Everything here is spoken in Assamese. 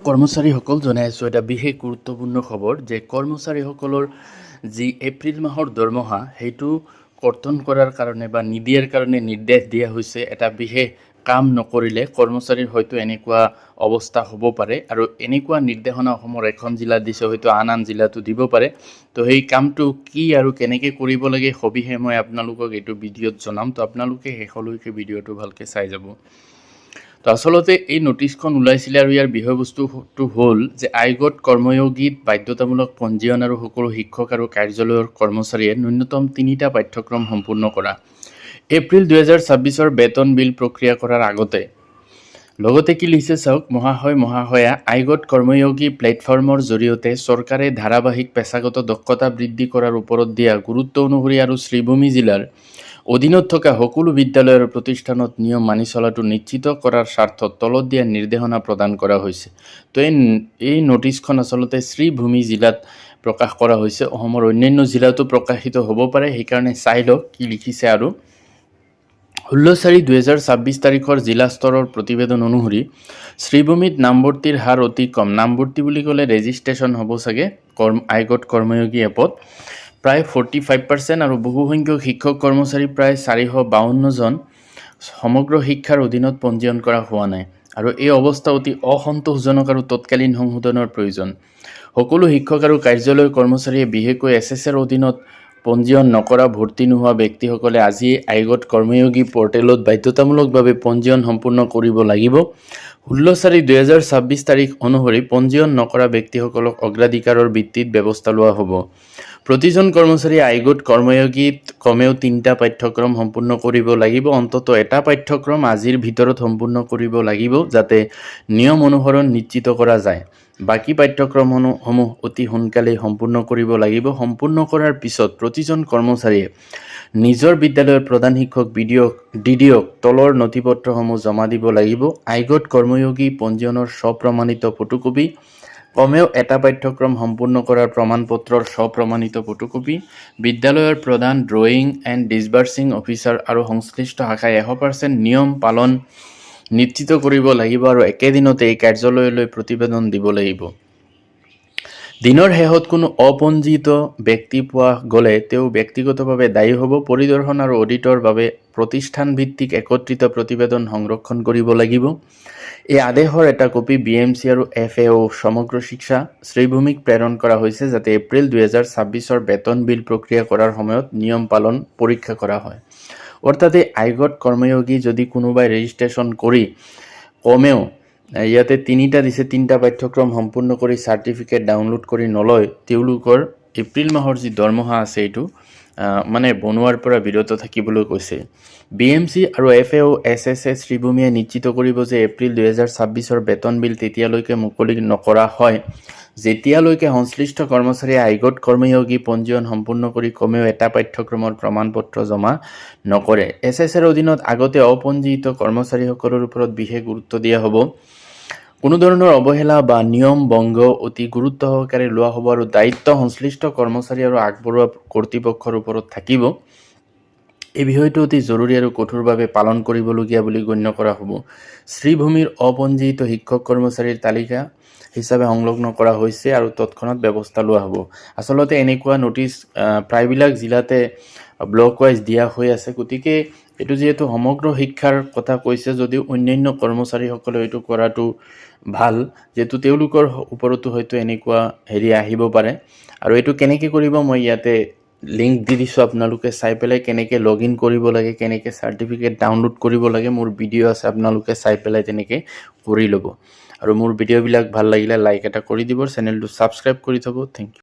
কৰ্মচাৰীসকল, জনাই আছোঁ এটা বিশেষ গুৰুত্বপূৰ্ণ খবৰ যে কৰ্মচাৰীসকলৰ যি এপ্ৰিল মাহৰ দৰমহা, সেইটো কৰ্তন কৰাৰ কাৰণে বা নিদিয়াৰ কাৰণে নিৰ্দেশ দিয়া হৈছে। এটা বিশেষ কাম নকৰিলে কৰ্মচাৰীৰ হয়তো এনেকুৱা অৱস্থা হ'ব পাৰে আৰু এনেকুৱা নিৰ্দেশনা অসমৰ এখন জিলাত দিছে, হয়তো আন আন জিলাতো দিব পাৰে। তো সেই কামটো কি আৰু কেনেকৈ কৰিব লাগে, সবিশেষ মই আপোনালোকক এইটো ভিডিঅ'ত জনাম। তো আপোনালোকে শেষলৈকে ভিডিঅ'টো ভালকৈ চাই যাব। তো আচলতে এই নটিচখন ওলাইছিলে আৰু ইয়াৰ বিষয়বস্তুটো হ'ল যে আইগট কৰ্ময়োগীত বাধ্যতামূলক পঞ্জীয়ন আৰু সকলো শিক্ষক আৰু কাৰ্যালয়ৰ কৰ্মচাৰীয়ে ন্যূনতম তিনিটা পাঠ্যক্ৰম সম্পূৰ্ণ কৰা, এপ্ৰিল 2026ৰ বেতন বিল প্ৰক্ৰিয়া কৰাৰ আগতে। লগতে কি লিখিছে চাওক। মহাশয়, মহাশয়া, আইগট কৰ্ময়োগী প্লেটফৰ্মৰ জৰিয়তে চৰকাৰে ধাৰাবাহিক পেছাগত দক্ষতা বৃদ্ধি কৰাৰ ওপৰত দিয়া গুৰুত্ব অনুসৰি আৰু শ্ৰীভূমি জিলাৰ অধীনত থকা সকলো বিদ্যালয় আৰু প্ৰতিষ্ঠানত নিয়ম মানি চলাটো নিশ্চিত কৰাৰ স্বাৰ্থত তলত দিয়া নিৰ্দেশনা প্ৰদান কৰা হৈছে। তো এই নটিচখন আচলতে শ্ৰীভূমি জিলাত প্ৰকাশ কৰা হৈছে। অসমৰ অন্যান্য জিলাতো প্ৰকাশিত হ'ব পাৰে, সেইকাৰণে চাই লওক কি লিখিছে। আৰু 16/4/2026 তাৰিখৰ জিলা স্তৰৰ প্ৰতিবেদন অনুসৰি শ্ৰীভূমিত নামভৰ্তিৰ হাৰ অতি কম। নামভৰ্তি বুলি ক'লে ৰেজিষ্ট্ৰেশ্যন হ'ব চাগে আইগট কৰ্ময়োগী এপত। প্ৰায় 45% আৰু বহুসংখ্যক শিক্ষক কৰ্মচাৰী প্ৰায় 452জন সমগ্ৰ শিক্ষাৰ অধীনত পঞ্জীয়ন কৰা হোৱা নাই আৰু এই অৱস্থা অতি অসন্তোষজনক আৰু তৎকালীন সংশোধনৰ প্ৰয়োজন। সকলো শিক্ষক আৰু কাৰ্যালয়ৰ কৰ্মচাৰীয়ে, বিশেষকৈ এছ এছ এৰ অধীনত পঞ্জীয়ন নকৰা, ভৰ্তি নোহোৱা ব্যক্তিসকলে আজিয়েই আইগট কৰ্ময়োগী পৰ্টেলত বাধ্যতামূলকভাৱে পঞ্জীয়ন সম্পূৰ্ণ কৰিব লাগিব। 16/4/2026 তাৰিখ অনুসৰি পঞ্জীয়ন নকৰা ব্যক্তিসকলক অগ্ৰাধিকাৰৰ ভিত্তিত ব্যৱস্থা লোৱা হ'ব। প্ৰতিজন কৰ্মচাৰীয়ে আইগট কৰ্ময়োগীত কমেও তিনিটা পাঠ্যক্ৰম সম্পূৰ্ণ কৰিব লাগিব। অন্ততঃ এটা পাঠ্যক্ৰম আজিৰ ভিতৰত সম্পূৰ্ণ কৰিব লাগিব, যাতে নিয়ম অনুসৰণ নিশ্চিত কৰা যায়। বাকী পাঠ্যক্ৰমসমূহ অতি সোনকালেই সম্পূৰ্ণ কৰিব লাগিব। সম্পূৰ্ণ কৰাৰ পিছত প্ৰতিজন কৰ্মচাৰীয়ে নিজৰ বিদ্যালয়ৰ প্ৰধান শিক্ষক, B D O', D D অ'ক তলৰ নথিপত্ৰসমূহ জমা দিব লাগিব। আইগট কৰ্ময়োগী পঞ্জীয়নৰ স্বপ্ৰমাণিত ফটোকপি, কমেও এটা পাঠ্যক্ৰম সম্পূৰ্ণ কৰাৰ প্ৰমাণপত্ৰৰ স্বপ্ৰমাণিত ফটোকপি, বিদ্যালয়ৰ প্ৰধান, ড্ৰয়িং এণ্ড ডিছবাৰ্চিং অফিচাৰ আৰু সংশ্লিষ্ট শাখাই 100% নিয়ম পালন নিশ্চিত কৰিব লাগিব আৰু একেদিনতে এই কাৰ্যালয়লৈ প্ৰতিবেদন দিব লাগিব। দিনৰ শেষত কোনো অপঞ্জীয়িত ব্যক্তি পোৱা গ'লে তেওঁ ব্যক্তিগতভাৱে দায়ী হ'ব। পৰিদৰ্শন আৰু অডিটৰ বাবে প্ৰতিষ্ঠানভিত্তিক একত্ৰিত প্ৰতিবেদন সংৰক্ষণ কৰিব লাগিব। এই আদেশৰ এটা কপি বিএমচি আৰু এফ এ অ' সমগ্ৰ শিক্ষা শ্ৰীভূমিক প্ৰেৰণ কৰা হৈছে, যাতে এপ্ৰিল 2026ৰ বেতন বিল প্ৰক্ৰিয়া কৰাৰ সময়ত নিয়ম পালন পৰীক্ষা কৰা হয়। অৰ্থাৎ এই আইগট কৰ্ময়োগী যদি কোনোবাই ৰেজিষ্ট্ৰেশ্যন কৰি কমেও, ইয়াতে তিনিটা দিছে, তিনিটা পাঠ্যক্ৰম সম্পূৰ্ণ কৰি চাৰ্টিফিকেট ডাউনলোড কৰি নলয়, তেওঁলোকৰ এপ্ৰিল মাহৰ যি দৰমহা আছে, এইটো মানে বনোৱাৰ পৰা বিৰত থাকিবলৈ কৈছে। বিএমচি আৰু F A O' S S A শ্ৰীভূমিয়ে নিশ্চিত কৰিব যে এপ্ৰিল 2026ৰ বেতন বিল তেতিয়ালৈকে মুকলি নকৰা হয়, যেতিয়ালৈকে সংশ্লিষ্ট কৰ্মচাৰীয়ে আইগট কৰ্ময়োগী পঞ্জীয়ন সম্পূৰ্ণ কৰি কমেও এটা পাঠ্যক্ৰমৰ প্ৰমাণপত্ৰ জমা নকৰে। এছ এছ এৰ অধীনত আগতে অপঞ্জীয়িত কৰ্মচাৰীসকলৰ ওপৰত বিশেষ গুৰুত্ব দিয়া হ'ব। কোনো ধৰণৰ অৱহেলা বা নিয়ম ভংগ অতি গুৰুত্ব সহকাৰে লোৱা হ'ব আৰু দায়িত্ব সংশ্লিষ্ট কৰ্মচাৰী আৰু আগবঢ়োৱা কৰ্তৃপক্ষৰ ওপৰত থাকিব। এই বিষয়টো অতি জৰুৰী আৰু কঠোৰভাৱে পালন কৰিবলগীয়া বুলি গণ্য কৰা হ'ব। শ্ৰীভূমিৰ অপঞ্জীয়িত শিক্ষক কৰ্মচাৰীৰ তালিকা হিচাপে সংলগ্ন কৰা হৈছে আৰু তৎক্ষণাত ব্যৱস্থা লোৱা হ'ব। আচলতে এনেকুৱা নটিচ প্ৰায়বিলাক জিলাতে ব্লক ৱাইজ দিয়া হৈ আছে। গতিকে এইটো যিহেতু সমগ্ৰ শিক্ষাৰ কথা কৈছে যদিও অন্যান্য কৰ্মচাৰীসকলে এইটো কৰাটো ভাল, যিহেতু তেওঁলোকৰ ওপৰতো হয়তো এনেকুৱা হেৰি আহিব পাৰে। আৰু এইটো কেনেকৈ কৰিব, মই ইয়াতে লিংক দি দিছোঁ। আপোনালোকে চাই পেলাই কেনেকৈ লগ ইন কৰিব লাগে, কেনেকৈ চাৰ্টিফিকেট ডাউনলোড কৰিব লাগে, মোৰ ভিডিঅ' আছে, আপোনালোকে চাই পেলাই তেনেকৈ কৰি ল'ব। আৰু মোৰ ভিডিঅ'বিলাক ভাল লাগিলে লাইক এটা কৰি দিব, চেনেলটো ছাবস্ক্ৰাইব কৰি থ'ব। Thank U.